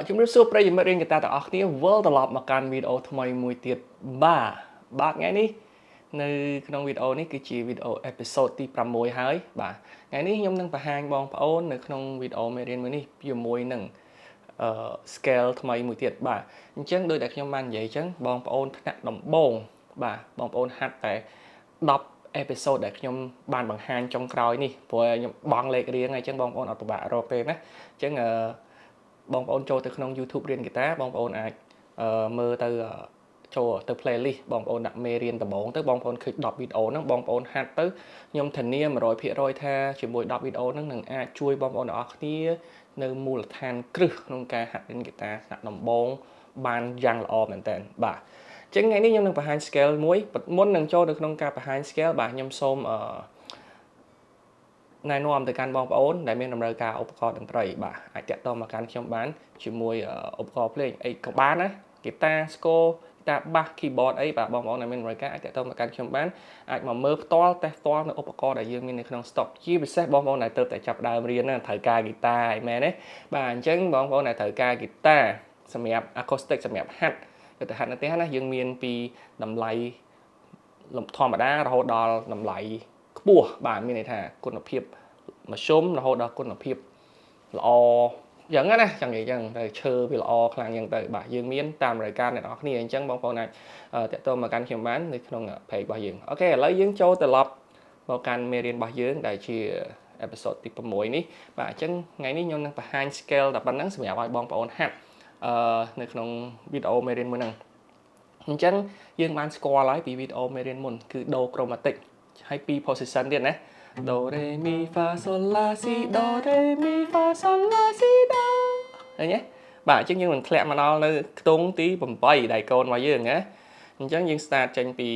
ជំរាបសួរប្រិយមិត្តរៀនហ្គីតាទាំងអស់គ្នាវិលត្រឡប់មកកាន់វីដេអូថ្មីមួយទៀតបាទបាទថ្ងៃនេះនៅក្នុងវីដេអូនេះគឺជាវីដេអូ episode ទី6ហើយបាទថ្ងៃនេះខ្ញុំនឹងបង្ហាញបងប្អូននៅក្នុងវីដេអូមេរៀនមួយនេះជាមួយនឹងអឺ scale ថ្មីមួយទៀតបាទអញ្ចឹងដោយដែលខ្ញុំបាននិយាយអញ្ចឹងបងប្អូនថ្នាក់ដំបូងបាទបងប្អូនហាត់តែ10 episode ដែលខ្ញុំបានបង្ហាញចុងក្រោយនេះព្រោះខ្ញុំបង់លេខរៀងហើយអញ្ចឹងបងប្អូនអត់ពិបាករកទេណាអញ្ចឹងអឺបងប្អូនចូលទៅក្នុង YouTube រៀនហ្គីតាបងប្អូនអាចមើលទៅចូលទៅ playlist បងប្អូនដាក់មេរៀនដំបូងទៅបងប្អូនឃើញ10វីដេអូហ្នឹងបងប្អូនហាត់ទៅខ្ញុំធានា100%ថាជាមួយ10វីដេអូហ្នឹងនឹងអាចជួយបងប្អូនទាំងអស់គ្នានៅមូលដ្ឋានគ្រឹះក្នុងការហាត់រៀនហ្គីតាថ្នាក់ដំបូងបានយ៉ាងល្អមែនតើបាទចឹងថ្ងៃនេះខ្ញុំនឹងបង្ហាញ scale មួយមុននឹងចូលទៅក្នុងការបង្ហាញ scale បាទខ្ញុំសូមអឺណែនាំទៅកាន់បងប្អូនដែលមានតម្រូវការឧបករណ៍តន្ត្រីបាទអាចតាក់ទងមកកាន់ខ្ញុំបានជាមួយឧបករណ៍ភ្លេងអីក៏បានណាហ្គីតាស្គរហ្គីតាបាស keyboard អីបាទបងប្អូនដែលមានតម្រូវការអាចតាក់ទងមកកាន់ខ្ញុំបានអាចមកមើលផ្ទាល់តេស្តផ្ទាល់នៅឧបករណ៍ដែលយើងមាននៅក្នុង stock ជាពិសេសបងប្អូនដែលទើបតែចាប់ដើមរៀនណាត្រូវការហ្គីតាអីមែនទេបាទអញ្ចឹងបងប្អូនដែលត្រូវការហ្គីតាសម្រាប់ acoustic សម្រាប់ហាត់ទៅទៅហាត់នៅផ្ទះណាយើងមានពីតម្លៃធម្មតារហូតដល់តម្លៃខ្ពស់បាទមានន័យថាគុណភាពមធ្យមរហូតដល់គុណភាពល្អយ៉ាងណាចង់និយាយចឹងតែឈើវាល្អខ្លាំងចឹងទៅបាទយើងមានតាមរយការអ្នកនរគ្នាអញ្ចឹងបងប្អូនអាចតាក់ទងមកកាន់ខ្ញុំបាននៅក្នុង page របស់យើង OK ឥឡូវយើងចូលត្រឡប់មកកាន់មេរៀនរបស់យើងដែលជា episode ទី6នេះបាទអញ្ចឹងថ្ងៃនេះខ្ញុំនឹងបង្ហាញ scale តែប៉ុណ្ណឹងសម្រាប់ឲ្យបងប្អូនហាត់អឺនៅក្នុងវីដេអូមេរៀនមួយហ្នឹងអញ្ចឹងយើងបានស្គាល់ហើយពីវីដេអូមេរៀនមុនគឺ do chromatic ហើយពីរ position ទៀតណា do re mi fa sol la si do re mi fa sol la si do ឃើញទេបាទអញ្ចឹងយើងនឹងធ្លាក់មកដល់នៅខ្ទង់ទី8ដៃកូនរបស់យើងណាអញ្ចឹងយើង start ចេញពី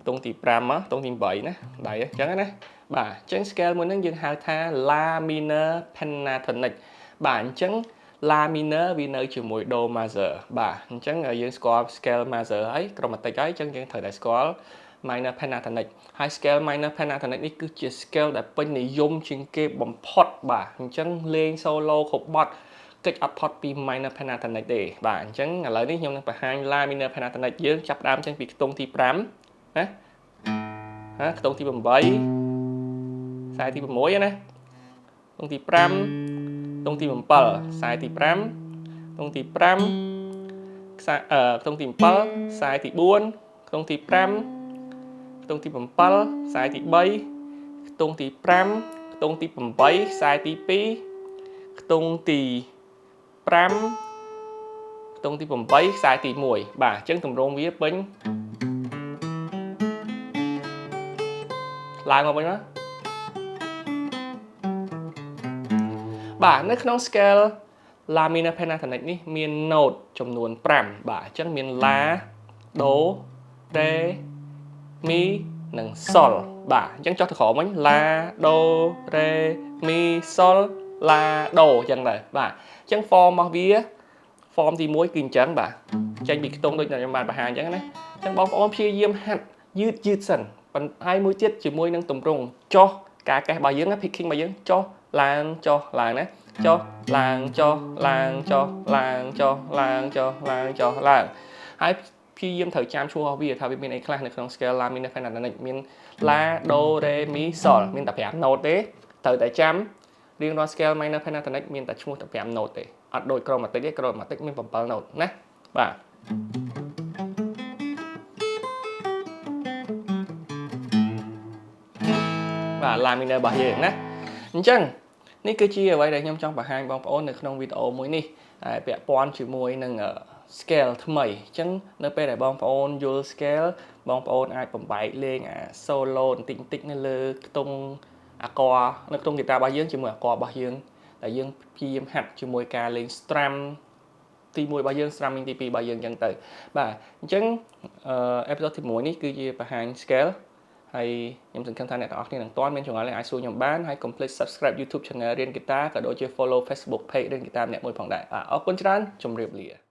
ខ្ទង់ទី5មកខ្ទង់ទី8ណាដៃអញ្ចឹងណាបាទអញ្ចឹង scale មួយហ្នឹងយើងហៅថា La minor pentatonic បាទអញ្ចឹង La minor វានៅជាមួយ Do major បាទអញ្ចឹងយើងស្គាល់ scale major ហើយ chromatic ហើយអញ្ចឹងយើងត្រូវតែស្គាល់ minor pentatonic ហើយ scale minor pentatonic នេះគឺជា scale ដែលពេញនិយមជាងគេបំផុតបាទអញ្ចឹងលេង solo គ្រប់បទកិច្ចអត់ផុតពី minor pentatonic ទេបាទអញ្ចឹងឥឡូវនេះខ្ញុំនឹងបង្ហាញ La minor pentatonic យើងចាប់ដើមចេញពីខ្ទង់ទី5ណាហាខ្ទង់ទី8ខ្សែទី6ណាខ្ទង់ទី5ខ្ទង់ទី7ខ្សែទី5ខ្ទង់ទី5ខ្សែអឺខ្ទង់ទី7ខ្សែទី4ខ្ទង់ទី5ខ្ទង់ទី7ខ្សែទី3ខ្ទង់ទី5ខ្ទង់ទី8ខ្សែទី2ខ្ទង់ទី5ខ្ទង់ទី8ខ្សែទី1បាទអញ្ចឹងទម្រង់វាពេញឡើងមកវិញមកបាទនៅក្នុង scale La minor pentatonic នេះមាន note ចំនួន5បាទអញ្ចឹងមាន La Do Re Mi និង Sol បាទអញ្ចឹងចុះទៅក្រោមវិញ La Do Re Mi Sol La Do អញ្ចឹងដែរបាទអញ្ចឹង form របស់វា form ទី1គឺអញ្ចឹងបាទចេញពីខ្ទង់ដូចខ្ញុំបានបង្ហាញអញ្ចឹងណាអញ្ចឹងបងប្អូនព្យាយាមហាត់យឺតយឺតសិនប៉ុន្តែមួយទៀតជាមួយនឹងទម្រង់ចុះការកេះរបស់យើង picking របស់យើងចុះឡើងចុះឡើងណាចុះឡើងចុះឡើងចុះឡើងចុះឡើងចុះឡើងចុះឡើងហើយព្យាយាមត្រូវចាំឈ្មោះរបស់វាថាវាមានអីខ្លះនៅក្នុង scale La minor pentatonic មាន La Do Re Mi Sol មានតែ5 note ទេត្រូវតែចាំរៀងរាល់ scale minor pentatonic មានតែឈ្មោះតែ5 note ទេអត់ដូច chromatic ទេ chromatic មាន7 note ណាបាទបាទ La minor របស់យើងណាអញ្ចឹងនេះគឺជាអ្វីដែលខ្ញុំចង់បង្ហាញបងប្អូននៅក្នុងវីដេអូមួយនេះពាក់ព័ន្ធជាមួយនឹង scale ថ្មីអញ្ចឹងនៅពេលដែលបងប្អូនយល់ scale បងប្អូនអាចបំបែកលេងអា solo បន្តិចបន្តិចនៅលើខ្ទង់អាកនៅក្នុងហ្គីតារបស់យើងជាមួយអាករបស់យើងដែលយើងព្យាយាមហាត់ជាមួយការលេង strum ទី1របស់យើង strumming ទី2របស់យើងអញ្ចឹងទៅបាទអញ្ចឹងអឺ episode ទី1នេះគឺជាបង្ហាញ scale ហើយខ្ញុំសង្ឃឹមថាអ្នកទាំងអស់គ្នានឹងទាន់មានចម្ងល់អាចសួរខ្ញុំបានហើយ complete subscribe YouTube channel រៀនហ្គីតាក៏ដូចជា follow Facebook page រៀនហ្គីតាម្នាក់មួយផងដែរអរគុណច្រើនជម្រាបលា។